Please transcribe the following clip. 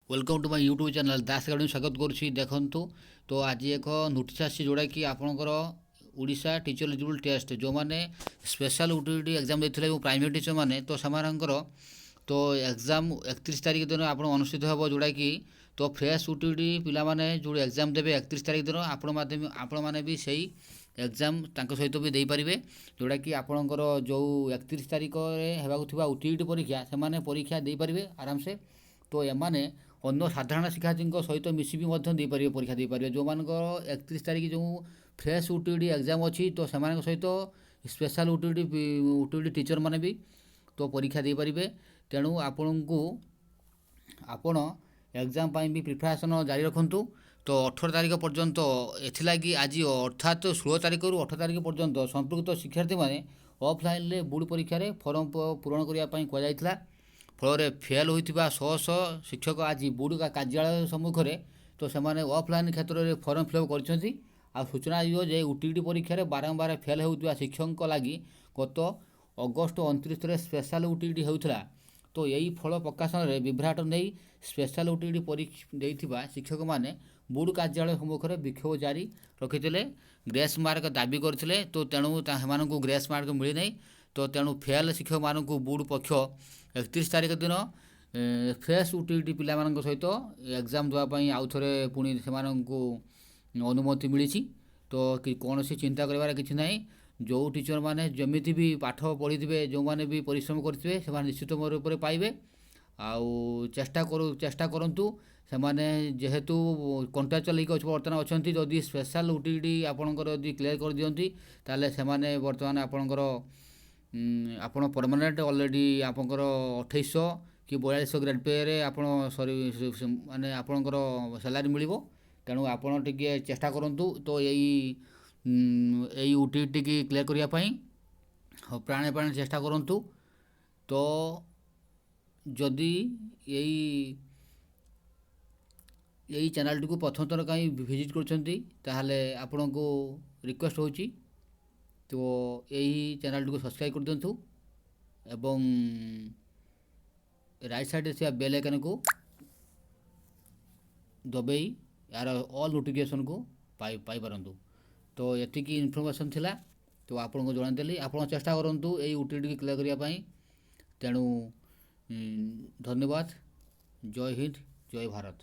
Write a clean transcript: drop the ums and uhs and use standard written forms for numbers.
Welcome to my YouTube channel Das garden ସ୍ୱାଗତ କରୁଛି। ଦେଖନ୍ତୁ ତ, ଆଜି ଏକ ନୋଟିସ୍ ଆସିଛି, ଯେଉଁଟାକି ଆପଣଙ୍କର ଓଡ଼ିଶା ଟିଚର ଏଲିଜିବଲ୍ ଟେଷ୍ଟ, ଯେଉଁମାନେ ସ୍ପେଶାଲ୍ ଓଟିଇଟି ଏକ୍ଜାମ୍ ଦେଇଥିଲେ ଏବଂ ପ୍ରାଇମେରୀ ଟିଚର ମାନେ, ତ ସେମାନଙ୍କର ତ ଏକ୍ଜାମ୍ 31 ତାରିଖ ଦିନ ଆପଣ ଅନୁଷ୍ଠିତ ହେବ। ଯେଉଁଟାକି ତ ଫ୍ରେଶ୍ ଓଟିଇଟି ପିଲାମାନେ ଯେଉଁ ଏକ୍ଜାମ୍ ଦେବେ 31 ତାରିଖ ଦିନ, ଆପଣ ମାଧ୍ୟମ ଆପଣମାନେ ବି ସେଇ ଏକ୍ଜାମ୍ ତାଙ୍କ ସହିତ ବି ଦେଇପାରିବେ। ଯେଉଁଟାକି ଆପଣଙ୍କର ଯେଉଁ 31 ତାରିଖରେ ହେବାକୁ ଥିବା ଓଟିଇଟି ପରୀକ୍ଷା, ସେମାନେ ପରୀକ୍ଷା ଦେଇପାରିବେ ଆରାମସେ। ତ ଏମାନେ ଅନ୍ୟ ସାଧାରଣ ଶିକ୍ଷାର୍ଥୀଙ୍କ ସହିତ ମିଶି ବି ମଧ୍ୟ ଦେଇପାରିବେ, ପରୀକ୍ଷା ଦେଇପାରିବେ। ଯେଉଁମାନଙ୍କର 31 ତାରିଖ ଯେଉଁ ଫ୍ରେଶ୍ ଓଟିଇଟି ଏକ୍ଜାମ୍ ଅଛି, ତ ସେମାନଙ୍କ ସହିତ ସ୍ପେଶାଲ୍ ଓଟିଇଟି ଟିଚର୍ ମାନେ ବି ତ ପରୀକ୍ଷା ଦେଇପାରିବେ। ତେଣୁ ଆପଣଙ୍କୁ ଆପଣ ଏକ୍ଜାମ୍ ପାଇଁ ବି ପ୍ରିପାରେସନ୍ ଜାରି ରଖନ୍ତୁ। ତ 18 ତାରିଖ ପର୍ଯ୍ୟନ୍ତ ଏଥିଲାଗି ଆଜି, ଅର୍ଥାତ୍ 16 ତାରିଖରୁ 18 ତାରିଖ ପର୍ଯ୍ୟନ୍ତ ସମ୍ପୃକ୍ତ ଶିକ୍ଷାର୍ଥୀମାନେ ଅଫଲାଇନ୍ରେ ବୋର୍ଡ଼ ପରୀକ୍ଷାରେ ଫର୍ମ ପୂରଣ କରିବା ପାଇଁ କୁହାଯାଇଥିଲା। ଫଳରେ ଫେଲ୍ ହୋଇଥିବା ଶହ ଶହ ଶିକ୍ଷକ ଆଜି ବୋର୍ଡ଼ କାର୍ଯ୍ୟାଳୟ ସମ୍ମୁଖରେ ତ ସେମାନେ ଅଫଲାଇନ୍ କ୍ଷେତ୍ରରେ ଫର୍ମ ଫିଲ୍ଅପ୍ କରିଛନ୍ତି। ଆଉ ସୂଚନାଯୋଗ୍ୟ ଯେ ଓଟିଇଟି ପରୀକ୍ଷାରେ ବାରମ୍ବାର ଫେଲ୍ ହେଉଥିବା ଶିକ୍ଷକଙ୍କ ଲାଗି ଗତ ଅଗଷ୍ଟ 29ରେ ସ୍ପେଶାଲ୍ ଓଟିଇଟି ହେଉଥିଲା। ତ ଏହି ଫଳ ପ୍ରକାଶନରେ ବିଭ୍ରାଟ ନେଇ ସ୍ପେଶାଲ୍ ଓଟିଇଟି ପରୀକ୍ଷା ଦେଇଥିବା ଶିକ୍ଷକମାନେ ବୋର୍ଡ଼ କାର୍ଯ୍ୟାଳୟ ସମ୍ମୁଖରେ ବିକ୍ଷୋଭ ଜାରି ରଖିଥିଲେ, ଗ୍ରେସ୍ ମାର୍କ ଦାବି କରିଥିଲେ। ତ ତେଣୁ ସେମାନଙ୍କୁ ଗ୍ରେସ୍ ମାର୍କ ମିଳିନାହିଁ। ତ ତେଣୁ ଫେଲ୍ ଶିକ୍ଷକମାନଙ୍କୁ ବୋର୍ଡ଼ ପକ୍ଷ 31 ତାରିଖ ଦିନ ଫ୍ରେଶ୍ ଓଟିଇଟି ପିଲାମାନଙ୍କ ସହିତ ଏକ୍ଜାମ୍ ଦେବା ପାଇଁ ଆଉ ଥରେ ପୁଣି ସେମାନଙ୍କୁ ଅନୁମତି ମିଳିଛି। ତ କୌଣସି ଚିନ୍ତା କରିବାର କିଛି ନାହିଁ। ଯେଉଁ ଟିଚର୍ ମାନେ ଯେମିତି ବି ପାଠ ପଢ଼ିଥିବେ, ଯେଉଁମାନେ ବି ପରିଶ୍ରମ କରିଥିବେ, ସେମାନେ ନିଶ୍ଚିତ ରୂପରେ ପାଇବେ। ଆଉ ଚେଷ୍ଟା କରନ୍ତୁ। ସେମାନେ ଯେହେତୁ କଣ୍ଟ୍ରାଚୁଆଲ୍ ହେଇକି ବର୍ତ୍ତମାନ ଅଛନ୍ତି, ଯଦି ସ୍ପେଶାଲ୍ ଓଟିଇଟି ଆପଣଙ୍କର ଯଦି କ୍ଲିୟର୍ କରିଦିଅନ୍ତି, ତାହେଲେ ସେମାନେ ବର୍ତ୍ତମାନ ଆପଣଙ୍କର ଆପଣ ପରମାନେଣ୍ଟ ଅଲରେଡ଼ି ଆପଣଙ୍କର 2800 କି 4200 ଗ୍ରେଡ଼୍ ପେରେ ଆପଣ ସରି ମାନେ ଆପଣଙ୍କର ସାଲାରୀ ମିଳିବ। ତେଣୁ ଆପଣ ଟିକେ ଚେଷ୍ଟା କରନ୍ତୁ ତ ଏଇ ଏଇ ଓଟିଇଟିକି କ୍ଲିୟର୍ କରିବା ପାଇଁ ପ୍ରାଣେ ପ୍ରାଣେ ଚେଷ୍ଟା କରନ୍ତୁ। ତ ଯଦି ଏଇ ଏଇ ଚ୍ୟାନେଲ୍ଟିକୁ ପ୍ରଥମ ଥର ପାଇଁ ଭିଜିଟ୍ କରୁଛନ୍ତି, ତାହେଲେ ଆପଣଙ୍କୁ ରିକ୍ୱେଷ୍ଟ ହେଉଛି, ତ ଏଇ ଚ୍ୟାନେଲ୍ଟିକୁ ସବସ୍କ୍ରାଇବ୍ କରିଦିଅନ୍ତୁ ଏବଂ ରାଇଟ୍ ସାଇଡ଼୍ରେ ଥିବା ବେଲ୍ ଆଇକନ୍କୁ ଦବେଇ ଏହାର ଅଲ୍ ନୋଟିଫିକେସନ୍କୁ ପାଇପାରନ୍ତୁ। ତ ଏତିକି ଇନଫର୍ମେସନ୍ ଥିଲା, ତ ଆପଣଙ୍କୁ ଜଣାଇଦେଲି। ଆପଣ ଚେଷ୍ଟା କରନ୍ତୁ ଏଇ ଓଟିଇଟିକି କ୍ଲିୟର୍ କରିବା ପାଇଁ। ତେଣୁ ଧନ୍ୟବାଦ। ଜୟ ହିନ୍ଦ, ଜୟ ଭାରତ।